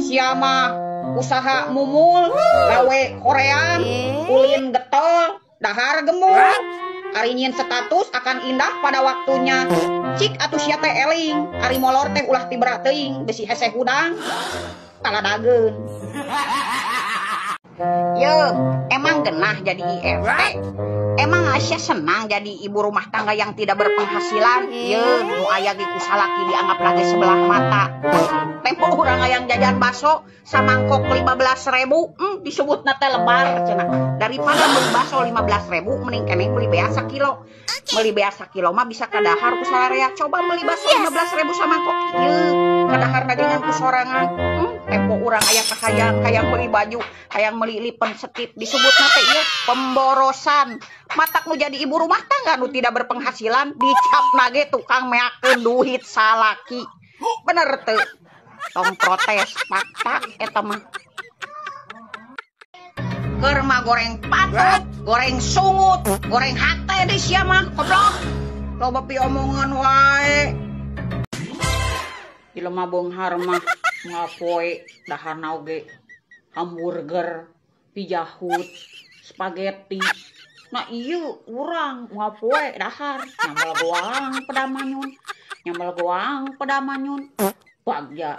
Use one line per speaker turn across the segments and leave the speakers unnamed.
Sia mah usaha mumul, gawe hoream, ulin getol, dahar gemul. Ari nyieun status akan indah pada waktunya. Cik atuh sia teh eling, ari molor teh ulah tibra teuing, besi hese hudang. Paladageun. Ye, emang genah jadi IRT. Emang Aisyah senang jadi ibu rumah tangga yang tidak berpenghasilan? Ye, nu aya ge ku salaki dianggap lagi sebelah mata. Tempo urang hayang jajan bakso samangkok 15.000, disebutna teh lebar cenah. Daripada beli bakso 15.000 mending keneh beli beas sakilo. Beli beas sakilo mah bisa kadahar ku salarea. Coba beli bakso 15.000 samangkok. Ye, kadahar dagangan ku sorangan. Tempo urang aya kahayang, hayang beli baju, hayang beli lipen setip, disebutna teh ieu pemborosan. Matak nu jadi ibu rumah tangga nu tidak berpenghasilan dicapna ge tukang meakeun duit salaki. Bener teu? Tong protes fakta eta mah. Keur mah goreng patut, goreng sungut, goreng hate di sia mah goblok. Loba piomongan wae. Jelema beunghar mah ngapoe daharna oge hamburger, Pizza Hut, spaghetti. Nah ieu urang ngapoe dahar nyambel goang pedamanyun, nyambel goang pedamanyun. Bagja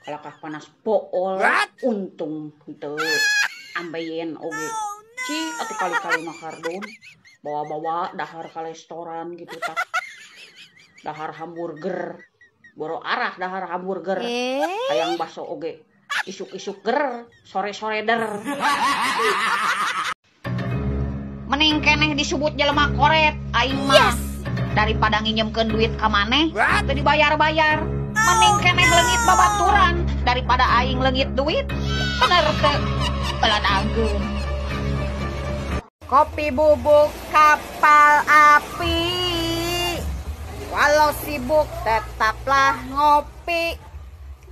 kalakah panas pool, untung henteu ambeien oge. Cik atuh kali-kali mah kardun bawa-bawa dahar ka restoran gitu tah. Dahar hamburger, boro arah dahar hamburger. Hayang bakso oge isuk-isuk ger, sore-sore der. Mending keneh disebut jelema koret aing mah. Daripada nginjemkeun duit ka maneh teu dibayar-bayar. Mending keneh leungit babaturan daripada aing leungit duit. Bener teu? Baladageun. Kopi bubuk kapal api, walau sibuk tetaplah ngopi.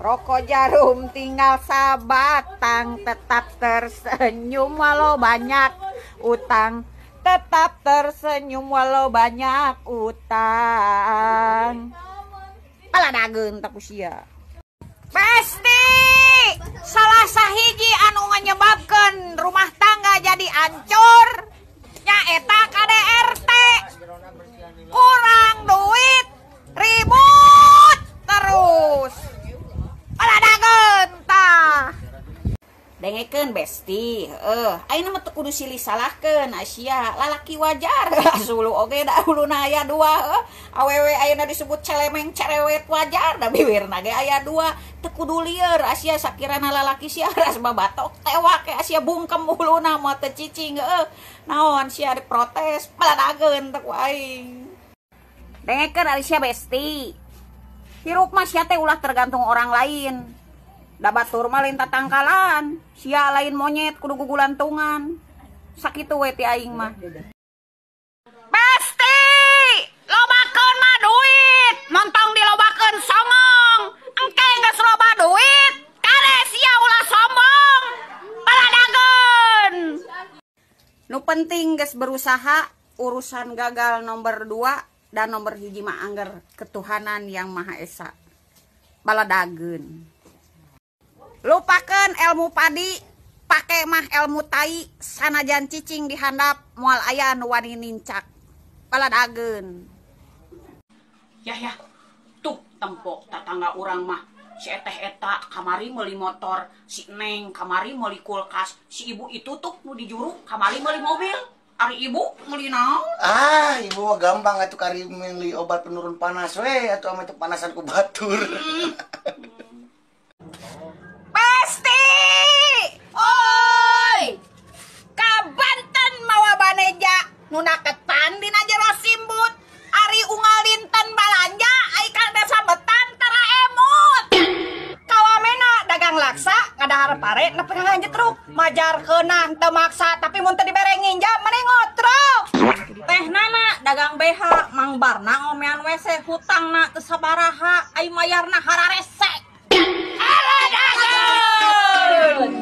Rokok jarum tinggal sabatang, tetap tersenyum walau banyak utang. Tetap tersenyum walau banyak utang. Paladageun tak usia. Besti, salah sahiji anu nganyebabkeun rumah tangga jadi hancur nyaeta KDRT. Kurang duit, ribut terus. Paladageun tah. Dengekeun besti, heueuh, ayeuna mah teu kudu silih salahkeun Asia, lalaki wajar. Sulu oge da huluna aya dua, heueuh. Awewe ayeuna disebut celemeng cerewet wajar, da biwirna ge aya dua. Teu kudu lieur Asia sakirana lalaki sia ras babatok tewak ke Asia bungkem huluna mah teu cicing heueuh. Naon sia diprotes, paladageun teh ku aing. Dengekeun Asia besti. Hirup mah sia teh ulah tergantung orang lain. Da batur mah lain tatangkalan, sia lain monyet kudu gugulantungan. Sakitu we ti aing mah. Besti, lobakeun mah duit, montong dilobakeun songong. Engke geus loba duit, kade sia ulah sombong. Paladageun. Nu penting geus berusaha, urusan gagal nomor 2 dan nomor 1 mah angger ketuhanan yang Maha Esa. Paladageun. Lupakan ilmu padi, pake mah ilmu tai, sanajan cicing dihandap, moal aya nu wani nincak. Paladageun. Ya ya, tuh tempok tatangga urang mah. Si eteh eta kamari meuli motor, si neng kamari meuli kulkas, si ibu itu tuh nu dijuru kamari meuli mobil. Ari ibu meuli naon?
Ah, ibu mah gampang atuh kari meuli obat penurun panas we atuh ame teu panasan ku batur.
Besti! Oi! Ka Banten mawa baneja, nu naketan dina jero simbut, ari unggal dinten balanja, ai ka sabetan tara emut. Kawamena dagang laksa, ngadahar pare nepi ka nganjetruk, majar keunang teu maksa tapi mun teu dibere nginjam mending ngotrok.
Teh nana dagang BH, Mang Barna ngomean WC hutangna teu sabaraha, ai mayarna hararese.
Aladageun!